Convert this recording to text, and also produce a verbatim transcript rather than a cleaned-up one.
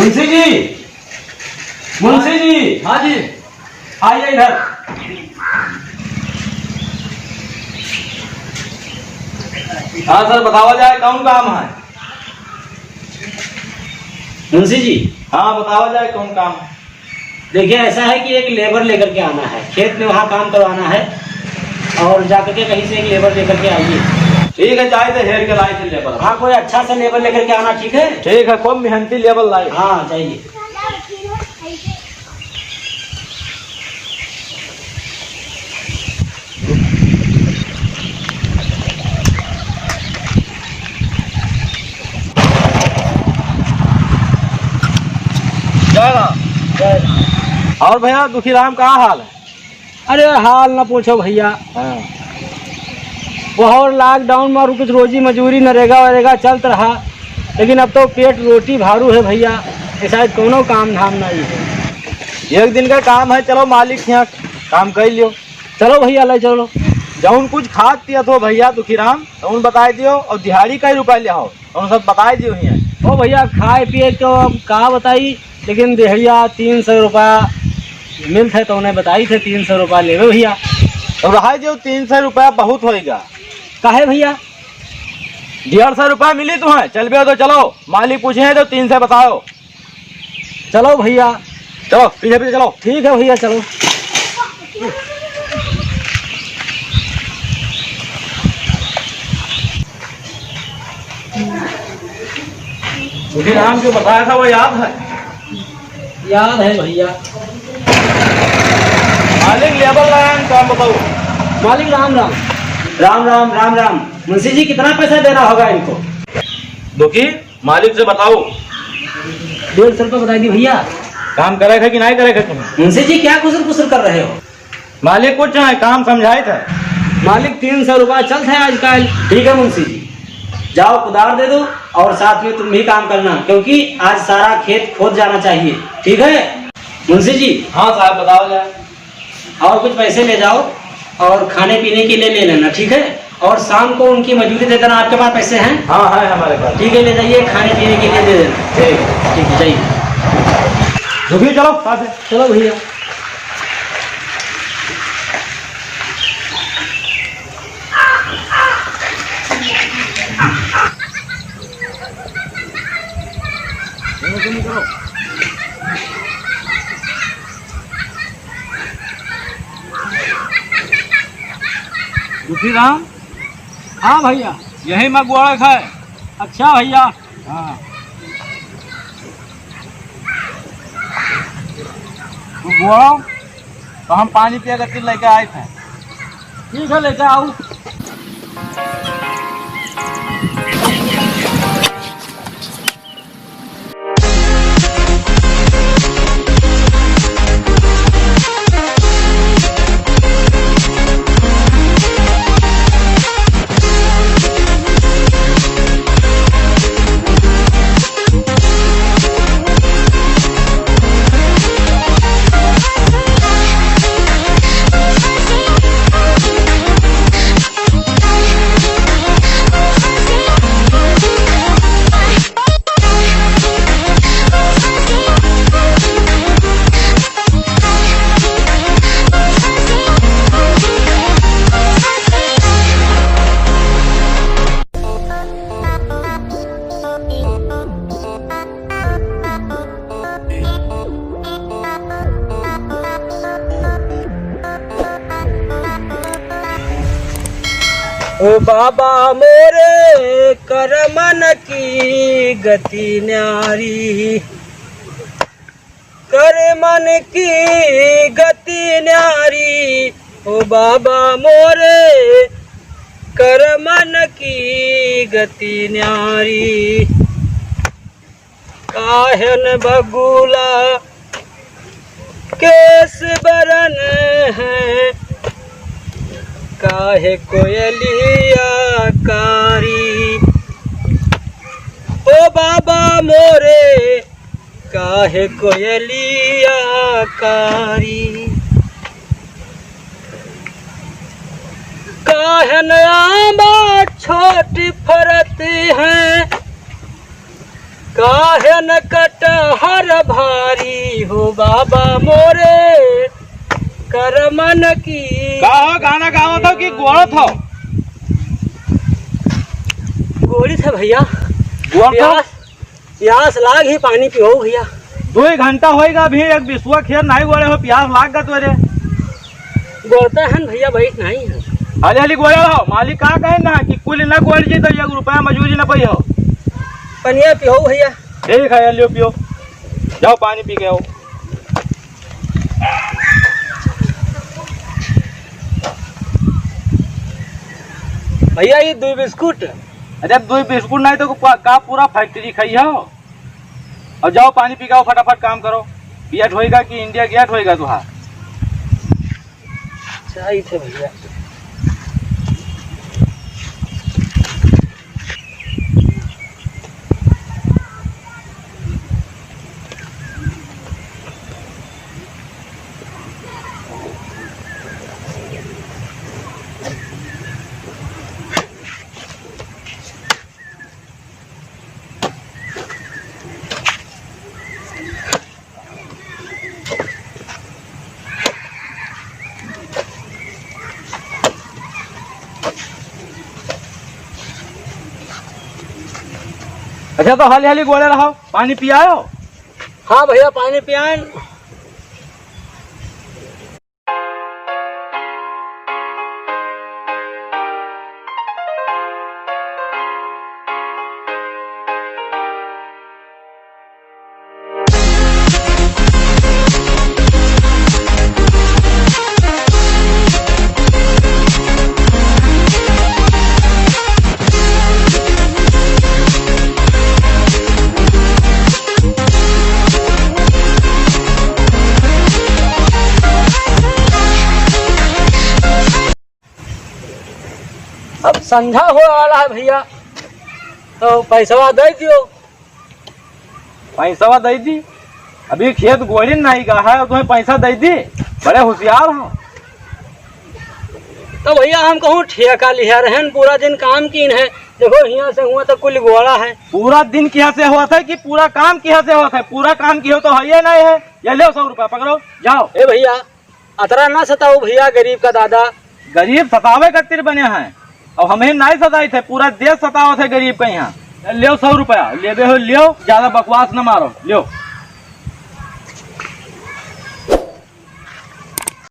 मुंशी जी, मुंशी जी। हाँ जी। आइए इधर। हाँ सर, बतावा जाए कौन काम है? मुंशी जी। हाँ, बतावा जाए कौन काम है? देखिए, ऐसा है कि एक लेबर लेकर के आना है, खेत में वहाँ काम करवाना है, और जाकर के कहीं से एक लेबर लेकर के आइए। ठीक है, जाए तो हेर के लाए थे लेबर। हाँ, कोई अच्छा सा लेबर लेकर के आना, ठीक है? ठीक है, खूब मेहनती लेबर लाए। हाँ, जाइए। जय राम। जय राम। और भैया, दुखी राम का हाल है? अरे, हाल ना पूछो भैया। हाँ। वह और lockdown में और कुछ रोजी मजूरी, नरेगा वरेगा चलत रहा, लेकिन अब तो पेट रोटी भारू है भैया, ऐसा कौनो काम धाम नहीं है। एक दिन का काम है, चलो मालिक के यहाँ काम कर लियो। चलो भैया, ले चलो। जौन कुछ खात पियत हो भैया दुखीराम, तौन बताए दियो, और दिहाड़ी कई रुपया ले हो, तौन सब बताए दियो हियाँ। ओ भैया, खाए पिए तो अब का बताई, लेकिन दिहाड़िया तीन सौ रुपया मिलत है, तो उन्हें बताई थे तीन सौ रुपया लेवे भैया। तो रहा दियो, तीन सौ रुपया बहुत होएगा। काहे भैया? डेढ़ सौ रुपया मिली तुम्हें, चल बे तो चलो, मालिक पूछे हैं तो तीन सौ बताओ। चलो भैया। चलो, पीछे पीछे चलो। ठीक है भैया, चलो। मुझे राम जो बताया था, वो याद है? याद है भैया। मालिक लेबर लाइन काम बताओ। मालिक राम राम। राम राम, राम राम। मुंशी जी, कितना पैसा देना होगा इनको? दुखी, मालिक से बताओ। डेढ़ सौ रुपया बताई दी भैया। काम करे है कि नहीं करे है तुम? मुंशी जी, क्या कुसुर कुसुर कर रहे हो? मालिक कुछ नहीं, काम समझाए थे। मालिक, तीन सौ रुपया चलत है आजकल। ठीक है मुंशी जी, जाओ कुदार दे दो और साथ में तुम भी काम करना, क्योंकि आज सारा खेत खोद जाना चाहिए। ठीक है मुंशी जी? हाँ साहब, बताओ जाए। और कुछ पैसे ले जाओ और खाने पीने के लिए ले लेना, ठीक है? और शाम को उनकी मजूरी दे देना। आपके पास पैसे हैं? हाँ, है हमारे पास। ठीक है, ले जाइए, खाने पीने के लिए दे देना। ठीक। ठीक है, जाइए। रुकिए, चलो, साथ है। चलो भैया। दुखी राम? हाँ भैया। यही में गोड़क है। अच्छा भैया। हाँ। तू गोड़ो, तो हम पानी पिए खातिर लेके आए थे। ठीक है, लेके आओ। ओ बाबा मोरे, कर मन की गति न्यारी, कर मन की गति न्यारी। ओ बाबा मोरे, कर मन की गति न्यारी। काहेन बगुला केस बरन है, काहे कोयलिया कारी। ओ बाबा मोरे, काहे कोयलिया कारी। काहेन आंबा छोट फरत है, काहे न कटहर भारी हो बाबा मोरे करमन की। का हो, गाना गावत हो कि गोड़त हो? गोड़ी थे भइया। गोड़त हो? प्यास, प्यास लाग ही, पानी पियो भइया। दुइ घंटा होइगा, अभी एक बिसुआ खेर नाहीं गोड़े हो, प्यास लाग गा तोरे। गोड़ते हन भइया, बैठ नाहीं है। हाली हाली गोड़े हो, मालिक का कहे ना कि कुल ना गोड़ जी तो एक रुपया मजूरी ना पइहो। पनिया पियो भइया। ठीक है, लियो पियो, जाओ पानी पी के आओ। भइया, ये दुइ बिस्कुट। अरे, दुइ बिस्कुट नाहीं तो का, का पूरा फैक्ट्री खाई हो? और जाओ पानी पी के आओ, फटाफट काम करो। गेट होइगा कि इंडिया गेट होइगा तुहार? अच्छा, ई थे भइया। अच्छा, तो हाली हाली गोड़े रहो, पानी पियाओ। हाँ भइया, पानी पियाएन। अब संझा होइ वाला है भइया, तो पैसवा दइ दियो। पैसवा दइ दी? अभी खेत गोड़िन नाहीं गा है और तुम्हें पैसा दइ दी? बड़े होशियार हो। तो भइया, हम कहूँ ठेका लिहा रहेन, पूरा दिन काम कीन है। देखो, हियाँ से हुआँ तक कुल गोड़ा है। पूरा दिन किहाँ से होत है कि पूरा काम किहाँ से होत है? पूरा काम किहो तो है ही नाहीं है। ये लेव सौ रुपया, पकड़ो, जाओ। ए भइया, अतरा ना सताओ भइया गरीब का दादा। गरीब सतावे खातिर बने हैं, अब हमही नाहीं सताइत है, पूरा देश सतावत है गरीब का यहाँ। लेव सौ रुपया, लेबे हो लेव, ज्यादा बकवास न मारो, लेव।